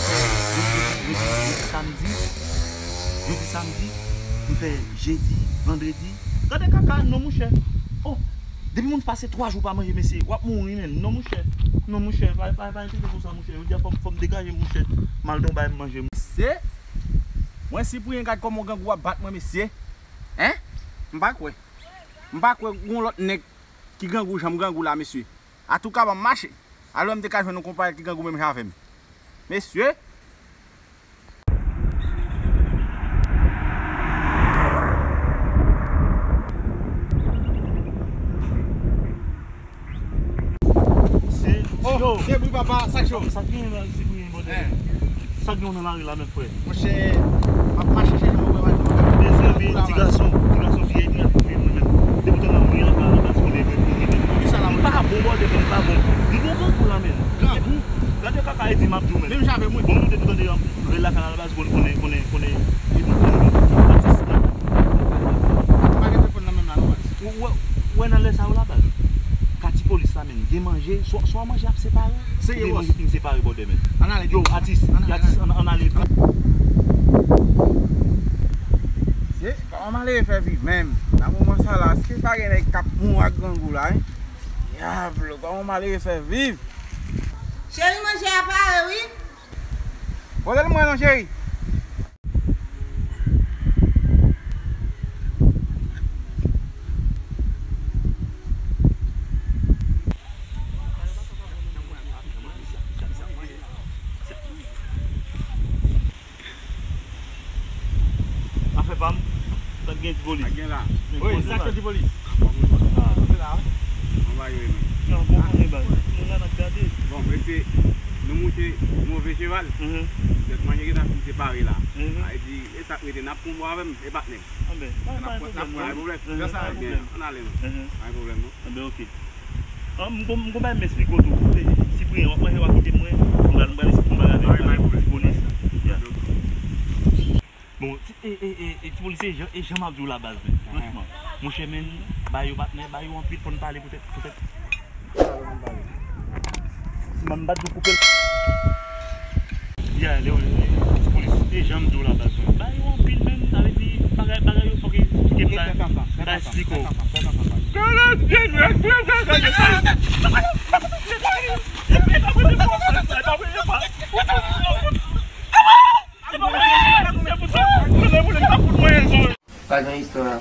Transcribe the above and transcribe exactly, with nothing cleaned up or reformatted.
Jodi, jodi, jodi samdi, jodi samdi, m fè jedi, vandredi. Gade kaka, non, monchè. Oh, depi moun pase twa jou pa manje, mesye, w ap mouri, menm. Non, monchè. Non, monchè, pa, pa, pa enkyete konsa, monchè. Jodi a, fò m, fò m degaje m, monchè. M al nan yon bay m manje, monchè. Mesye, mwen sipriyen, gad kòman grangou ap bat mwen, mesye. Hein? M pa kwè. M pa kwè gon lòt nèg ki grangou jan m grangou la, mesye. Atouka, ban m mache. Alò, m te ka jwenn yon konpayèl ki grangou menm jan avè m. Mesye! Se, oh, yo, debout, papa, sa k cho? Sa k genyen la, Sipriyen, bòdè? Hein. Sa k genyen nan lari la menm, frè? Monchè, m ap mache chèche mwen wè, mezanmi, ti gason, ti gason, vye nèg pou mwen menm. Depi tan nan mwen la, pa la baz konnen mwen pou mwen. Li pa bon, bòdè, li pa bon. Li gon grangou la menm. Grangou? Gade kaka e di m ap di w menm. Menm jan avè mwen. Bon, nou te tou tande yon rèl lakay la baz, konnen, konnen, konnen, konnen. Atis la. M pa gen telefòn nan menm la non, baz. Ou wè, ou wè nan lè sa yo la baz. Ka ti polis la menm, gen manje, swa, swa manje ap separe, oubyen manje fin separe bòdè menm. Yo, atis, atis, ann, ann ale. Se, kòman malere fè viv menm? Nan moman sa la, èske pa gen nèg k ap mouri ak grangou la, hein? Dyablo, kòman malere fè viv? Cheri, manje a pare, wi. Pote l mwen non, cheri. Afè pa m, sa k gen ti polis? Sa k gen la? Wi, sa k gen ti polis? Ah. Anba yo, men. Non, bon, konnen baz. Moun la n ap gade. Bon, mesye, nou moute move cheval. Mhm. Kèk manje gentan fin separe la. Mhm. Sa vle di, e sa k rete, n ap konbo avè m, e patnè m. Anben, pa, pa gen pwoblèm, non. Pa gen pwoblèm. Ann ale, non. Mhm. Pa gen pwoblèm, non. Anben, oke. Ah, m gon, m gon bagay m esplike w tou. Sipriyen, w ap manje, w ap kite mwen. M pral, m pral esplike w yon bagay avèk ti polis. Ya. Bon, ti, e, e, e, e, ti polis, e jan, e jan m ap di w la baz, men, franchman. Monchè, men, ba yo patnè, ba yo anpil, fò n pale poutèt, poutèt. Si m, m pa t dwe koupe l. Ya, Lewo, ti polis, e jan m di w la baz, men. Ba yo anpil, men, sa vle di, bagay, bagay yo fòk e kite m sa, m ta esplike w. Pa gen istwa.